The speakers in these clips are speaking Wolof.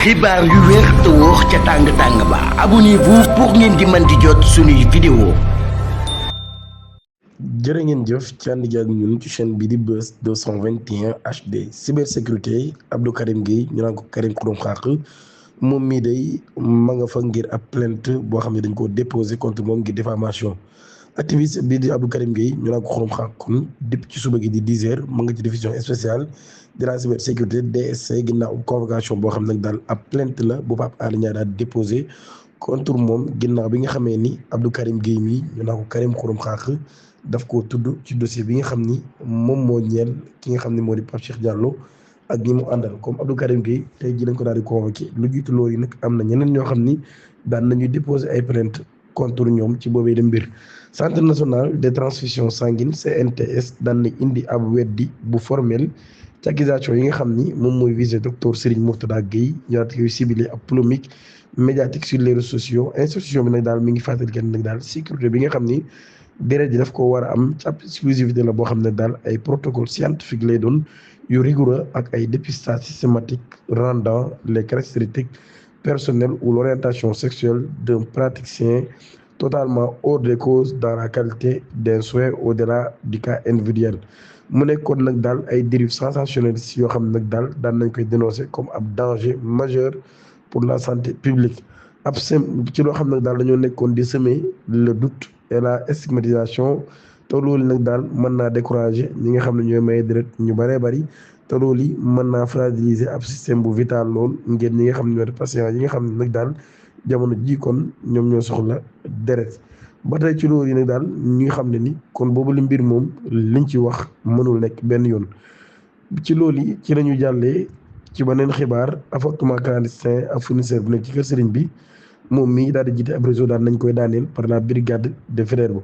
xibaar yu wér te wóor ca tàng-tàng ba abonnez-vous pour ngeen di mën di jot suñuy vidéo. jërë ngeen jëf ci ànd ak ñun ci chaîne bi di Buzz 221 HD cybersécurité Abdou Karim Gueye ñu naan ko Karim Xurum Xaq moom mii day ma nga fa ngir ab plainte boo xam ne dañ ko déposé contre moom ngir diffamation activiste bii di Abdou Karim Gueye ñu naan ko Xurum Xaq kon depuis ci suba gi di 10h ma nga ci division spéciale de la cybersécurité DSC ginnaaw convocation boo xam nag daal ab plainte la bu Pape Alé Niang daal déposé contre moom ginnaaw bi nga xamee ni Abdou Karim Gueye mii ñu naan ko Karim Xurum Xaq daf ko tudd ci dossier bi nga xam ni moom moo ñeel ki nga xam ne moo di Pape Cheikh Diallo ak ñi mu àndal comme Abdou Karim Gueye tey jii lañ ko daal di convoqué lu jiitu loolu yi nag am na ñeneen ñoo xam ni daan nañu déposé ay plainte contre ñoom ci boobee dem mbir. Centre national des transfusions sanguines CNTS daan na indi ab weddi bu formel ci accusation yi nga xam ni moom mooy visé docteur Serigne Mourtada Gueye ñu daal di ciblé ab polémique médiatique sur les réseaux sociaux institution bi nag daal mi ngi fàttali kenn nag daal sécurité bi nga xam ni. deret ji daf ko war a am ci ab exclusivité la boo xam ne daal ay protocole scientifique lay doon yu rigoureux ak ay dépistage systématique rendant les caractéristiques personnelles ou l'orientation sexuelle d'un praticien totalement hors de cause dans la qualité d'un soin au-delà du cas individuel mu nekkoon nag daal ay dérives sensationnelles yoo xam ne nag daal daan nañ koy dénoncer comme ab danger majeur pour la santé publique ab ci loo xam ne daal dañoo nekkoon di semer le doute et la stigmatisation te loolu nag daal mën naa décourager ñi nga xam ne ñooy maye deret ñu bëree bëri te loolu yi mën naa fragiliser ab système bu vital lool ngeen ñi nga xam ne ñoo di patient yi nga xam ne nag daal jamono ji kon ñoom ñoo soxla deret ba tey ci loolu yi nag daal ñi nga xam ne ni kon boobu li mbir moom liñ ci wax mënul nekk benn yoon ci loolu yi ci lañu jàllee ci beneen xibaar avortement clandestin ak fournisseur bu nekk ci kër sëriñ bi moom mii daal di jiite ab réseau daal nañ koy daaneel par la brigade de Faidherbe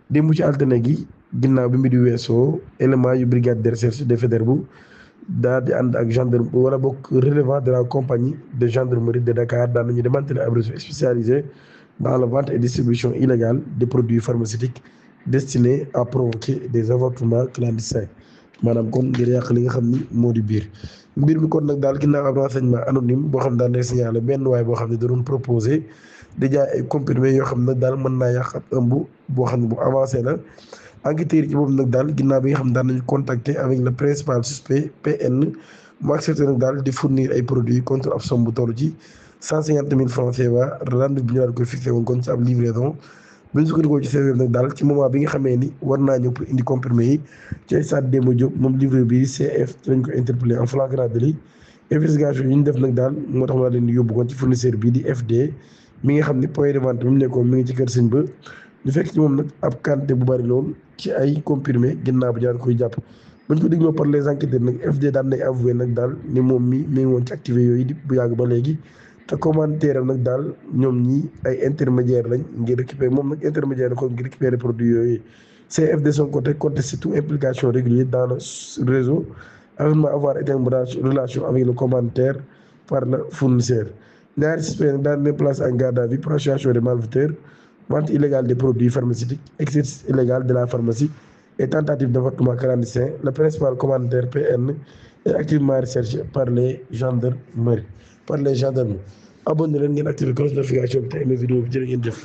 démb ci altine gi ginnaaw bi mbir yu weesoo élément yu brigade de recherche de Faidherbe daal di ànd ak gendarme wala bokk relevant de la compagnie de gendarmerie de Dakar daan nañu démanteler ab réseau spécialisé dans la vente et distribution illégale des produits pharmaceutiques destinés à provoquer des avortements clandestins maanaam kon ngir yàq li nga xam ni moo di biir mbir mi kon nag daal ginnaaw ab renseignement anonyme boo xam ne daal day signalé benn waay boo xam ne da doon proposé di jaay ay comprimés yoo xam ne nag daal mën naa yàq ab ëmb boo xam ne bu avancé la enquêteurs yi ci boobu nag daal ginnaaw bi nga xam ne daan nañu contacter avec le principal suspect PN mu accepté nag daal di fournir ay produits contre ab somme bu toll ci 150 000 francs CFA rendez-vous bi ñu daal koy fixé woon kon ci ab livraison bi ñu sukkandikoo ci service nag daal ci moment bi nga xamee ni war naa ñëw pour indi comprimé yi ci stade Demba Diop moom livreur bi CF ci lañ ko interpellé en flagrant délit investigation yi ñu def nag daal moo tax ma leen di yóbbu kon ci fournisseur bii di FD mi nga xam ni point de vente bi mu nekkoon mi ngi ci kër sëñ ba ñu fekk ci moom nag ab quantité bu bari lool ci ay comprimé ginnaaw bi daan koy jàpp bañ ko dégloo par les enquêteurs nag FD daan nay avoué nag daal ni moom mi ngi woon ci activé yooyu di bu yàgg ba léegi te commentaire am nag daal ñoom ñi ay intermédiaire lañ ngir récupérer moom nag intermédiaire la kon ngir récupérer produit yooyu CF de son côté conteste toute implication régulière dans le réseau affirmant avoir été en relation avec le commentaire par le fournisseur ñaari suspect nag daal leen place en garde à vue pour association des malfaiteurs vente illégale des produits pharmaceutiques exercice illégal de la pharmacie et tentative d'avortement clandestin le principal commentaire PN est activement recherché par les gendarmes abonné leen ngeen activé cloche de notification bi te aimé vidéo bi jërë ngeen jëf